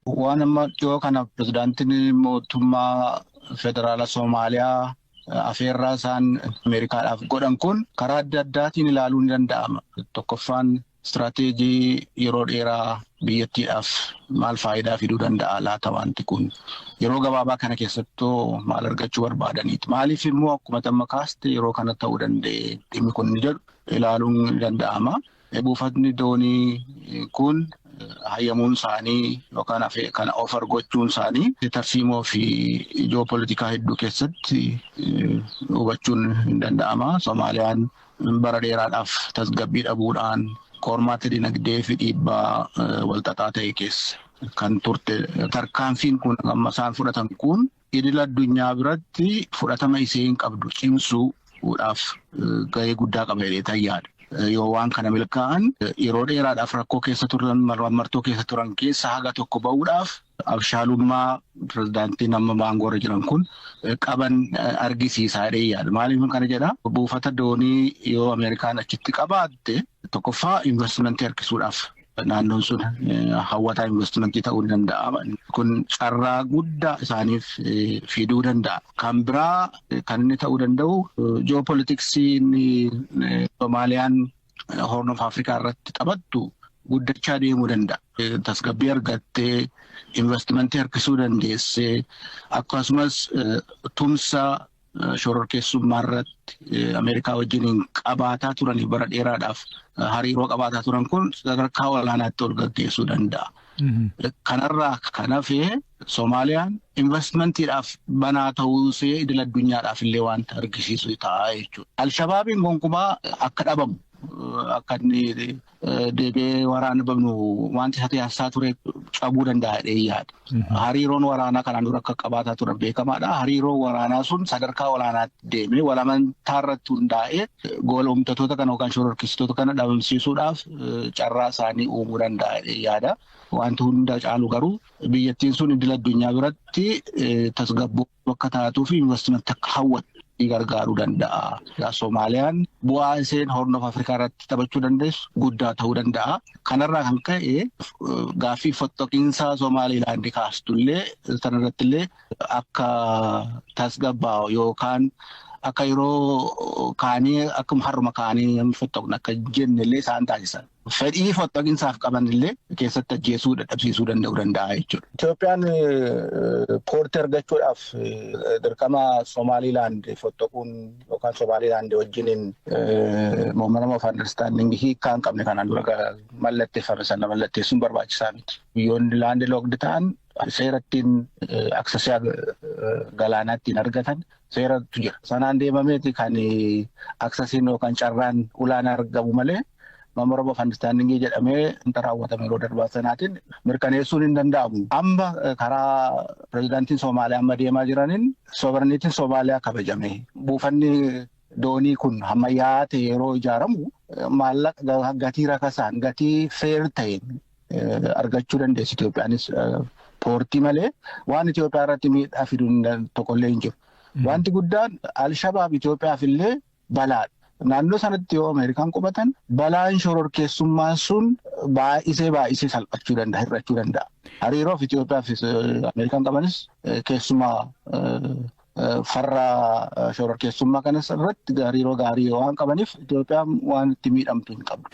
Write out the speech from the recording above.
Waan amma dhiyoo kana pirezidaantiin mootummaa federaala Somaaliyaa afeerraa isaan Ameerikaadhaaf godhan kun karaa adda addaatiin ilaaluu ni danda'ama. Tokkoffaan, istiraateejii yeroo dheeraa biyyattiidhaaf maal faayidaa fiduu danda'a laata wanti kun? Yeroo gabaabaa kana keessattuu maal argachuu barbaadaniiti? Maaliif immoo akkuma tamma kaaste yeroo kana ta'uu danda'e dhimmi kun ni jedhu ilaaluun ni danda'ama. Buufatni doonii kun hayyamuun isaanii yookaan kana offer gochuun isaanii tarsiimoo fi ijoo politikaa hedduu keessatti hubachuun hin danda'ama. Somaaliyaan bara dheeraadhaaf tasgabbii dhabuudhaan qormaata dinagdee fi dhiibbaa walxaxaa ta'e keessa kan turte. Tarkaanfiin kun amma isaan fudhatan kun idil addunyaa biratti fudhatama isheen qabdu cimsuudhaaf gahee guddaa qaba jedhee yaada. Yoo waan kana milkaa'an, yeroo dheeraadhaaf rakkoo keessa turan, marmartoo keessa turan keessa haga tokko ba'uudhaaf abshaalummaa pirezidaantiin amma aangoorra jiran kun qaban argisiisaa jedhee yaada. Maaliif kana jedhaa? Buufata doonii yoo Ameerikaan achitti qabaatte, tokkoffaa investimentii harkisuudhaaf naannoon sun hawwataa investimentii ta'uu ni danda'a. Kun carraa guddaa isaaniif fiduu danda'a. Kan biraa kan inni ta'uu danda'u, ji'oopolitiksiin Somaaliyaan Horn of Africa irratti taphattu guddachaa deemuu danda'a. Tasgabbii argattee, investimentii harkisuu dandeessee, akkasumas tumsa shororkeessummaa irratti Ameerikaa wajjin qabaataa turaniif bara dheeraadhaaf hariiroo qabaataa turan kun sadarkaa olaanaatti ol gaggeessuu danda'a. Kanarraa kan hafe, Somaaliyaan investimentiidhaaf banaa ta'uu ishee idil addunyaadhaaf illee wanta argisiisu ta'a jechuudha. Alshabaabiin gonkumaa akka dhabamu, akka inni deebi'ee waraana babnu wanti isa taasisaa ture cabuu danda'a jedhee yaada. Hariiroon waraanaa kanaan dura akka qabaataa turan beekamaadha. Hariiroon waraanaa sun sadarkaa olaanaatti deemee walamantaa irratti hundaa'ee goola uumtatoota kana yookaan shororkeessitoota kana dhabamsiisuudhaaf carraa isaanii uumuu danda'a jedhee yaada. Wanti hunda caalu garuu biyyattiin sun idil addunyaa biratti tasgabboo akka taatuu fi investimentii akka hawwatu gargaaruu danda'a. Somaaliyaan bu'aa isheen Horn of Africa irratti taphachuu dandeessu guddaa ta'uu danda'a. Kanarraa kan ka'e gaaffii fottoqiinsa Somaalilaandi kaastullee sanarratti illee akka tasgabbaa'u yookaan akka yeroo kaanii akkuma har'uma kaanii fottoqna akka jenne illee isaan taasisan. Fedhii fottoqiinsaaf qaban illee keessatti ajjeesuu dadhabsiisuu danda'uu danda'a jechuudha. Itoophiyaan poortii argachuudhaaf dirqama Somaalilaand fottoquun yookaan Somaalilaand wajjiniin memorandum of understanding hiikkaa hin qabne kanaan dura mallatteeffame sana mallatteessuun barbaachisaa miti. Biyyoonni landlocked ta'an seera ittiin access galaanaa ittiin argatan seeratu jira. Sanaan deemameeti kan accessiin yookaan carraan ulaanaa argamu malee memorandum of understanding jedhamee wanta raawwatame yeroo darbaa sanaatiin mirkaneessuun hin danda'amu. Amma karaa pirezidaantiin Somaaliyaa amma deemaa jiraniin sovereignityn Somaaliyaa kabajame. Buufanni doonii kun ammayyaa ta'e yeroo ijaaramu maallaqa gatii rakasaan, gatii fair ta'een argachuu dandeessi Itoophiyaanis poortii malee waan Itoophiyaa irratti miidhaa fiduu tokkollee hin jiru. Wanti guddaan Alshabaab Itoophiyaaf illee balaadha. Naannoo sanatti yoo Ameerikaan qubatan balaan shororkeessummaa sun baay'isee baay'isee salphachuu danda'a, hir'achuu danda'a. Hariiroof Itoophiyaaf Ameerikaan qabanis keessumaa farra shororkeessummaa kanas irratti hariiroo gaarii waan qabaniif Itoophiyaan waan itti miidhamtu hin qabdu.